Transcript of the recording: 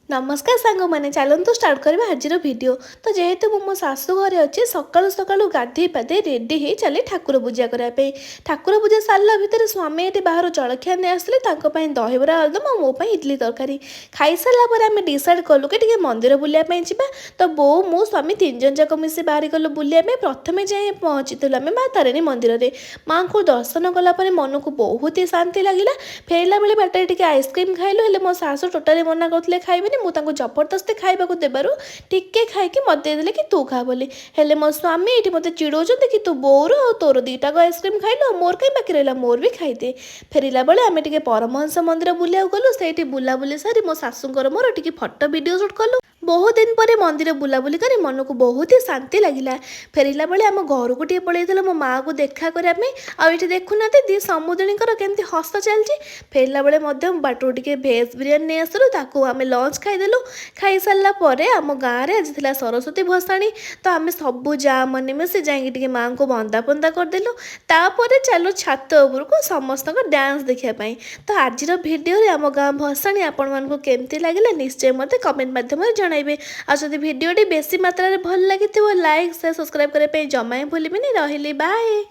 ନମସ୍କାର ସାଙ୍ଗମାନେ, ଚାଲନ୍ତୁ ଷ୍ଟାର୍ଟ କରିବା ଆଜିର ଭିଡ଼ିଓ। ତ ଯେହେତୁ ମୁଁ ମୋ ଶାଶୁ ଘରେ ଅଛି, ସକାଳୁ ସକାଳୁ ଗାଧେଇ ପାଧେଇ ରେଡ଼ି ହେଇ ଚାଲି ଠାକୁର ପୂଜା କରିବା ପାଇଁ। ଠାକୁର ପୂଜା ସାରିଲା ଭିତରେ ସ୍ୱାମୀ ଏଠି ବାହାରୁ ଜଳଖିଆ ନେଇ ଆସିଲେ, ତାଙ୍କ ପାଇଁ ଦହିବରା ଆଳୁଦମ ଆଉ ମୋ ପାଇଁ ଇଡଲି ତରକାରୀ। ଖାଇସାରିଲା ପରେ ଆମେ ଡିସାଇଡ଼୍ କଲୁ କି ଟିକେ ମନ୍ଦିର ବୁଲିବା ପାଇଁ ଯିବା। ତ ବୋଉ, ମୁଁ, ସ୍ୱାମୀ ତିନି ଜଣ ଯାକ ମିଶି ବାହାରି ଗଲୁ ବୁଲିବା ପାଇଁ। ପ୍ରଥମେ ଯାଇ ପହଞ୍ଚିଥିଲୁ ଆମେ ମା ତାରିଣୀ ମନ୍ଦିରରେ। ମାଆଙ୍କୁ ଦର୍ଶନ କଲା ପରେ ମନକୁ ବହୁତ ହି ଶାନ୍ତି ଲାଗିଲା। ଫେରିଲା ବେଳେ ବାଟରେ ଟିକେ ଆଇସ୍କ୍ରିମ୍ ଖାଇଲୁ। ହେଲେ ମୋ ଶାଶୁ ଟୋଟାଲି ମନା କରୁଥିଲେ ଖାଇବେନି। ମୁଁ ତାଙ୍କୁ ଜବରଦସ୍ତି ଖାଇବାକୁ ଦେବାରୁ ଟିକେ ଖାଇକି ମୋତେ ଦେଇଦେଲେ କି ତୁ ଖା ବୋଲି। ହେଲେ ମୋ ସ୍ୱାମୀ ଏଇଠି ମୋତେ ଚିଡ଼ଉଛନ୍ତି କି ତୁ ବୋଉର ଆଉ ତୋର ଦୁଇଟାକ ଆଇସ୍କ୍ରିମ୍ ଖାଇଲୁ ଆଉ ମୋର କାହିଁ ବାକି ରହିଲା, ମୋର ବି ଖାଇଦେ। ଫେରିଲା ବେଳେ ଆମେ ଟିକେ ପରମହଂସ ମନ୍ଦିର ବୁଲିବାକୁ ଗଲୁ। ସେଇଠି ବୁଲାବୁଲି ସାରି ମୋ ଶାଶୁଙ୍କର ମୋର ଟିକେ ଫଟୋ ଭିଡ଼ିଓ ସୁଟ୍ କଲୁ। ବହୁତ ଦିନ ପରେ ମନ୍ଦିର ବୁଲାବୁଲି କରି ମନକୁ ବହୁତ ହି ଶାନ୍ତି ଲାଗିଲା। ଫେରିଲା ବେଳେ ଆମ ଘରକୁ ଟିକେ ପଳେଇଥିଲୁ ମୋ ମାଆକୁ ଦେଖା କରିବା ପାଇଁ। ଆଉ ଏଇଠି ଦେଖୁନାହାନ୍ତି, ଦି ସମୁଦୁଣୀଙ୍କର କେମିତି ହସ ଚାଲିଛି। ଫେରିଲା ବେଳେ ମଧ୍ୟ ବାଟରୁ ଟିକେ ଭେଜ୍ ବିରିୟାନୀ ନେଇ ଆସିଲୁ, ତାକୁ ଆମେ ଲଞ୍ଚ ଖାଇଦେଲୁ। ଖାଇସାରିଲା ପରେ ଆମ ଗାଁରେ ଆଜି ଥିଲା ସରସ୍ୱତୀ ଭସାଣି। ତ ଆମେ ସବୁ ଯା ମାନେ ମିଶି ଯାଇକି ଟିକେ ମାଆଙ୍କୁ ବନ୍ଦାପନ୍ଦା କରିଦେଲୁ। ତାପରେ ଚାଲୁ ଛାତ ଉପରକୁ ସମସ୍ତଙ୍କ ଡ୍ୟାନ୍ସ ଦେଖିବା ପାଇଁ। ତ ଆଜିର ଭିଡ଼ିଓରେ ଆମ ଗାଁ ଭସାଣି ଆପଣମାନଙ୍କୁ କେମିତି ଲାଗିଲା, ନିଶ୍ଚୟ ମୋତେ କମେଣ୍ଟ ମାଧ୍ୟମରେ ଜଣାଇବେ। ଆଉ ଯଦି ଭିଡ଼ିଓଟି ବେଶୀ ମାତ୍ରାରେ ଭଲ ଲାଗିଥିବ, ଲାଇକ୍, ସେୟାର, ସବସ୍କ୍ରାଇବ୍ କରିବା ପାଇଁ ଜମା ହିଁ ଭୁଲିବେନି। ରହିଲି, ବାଏ।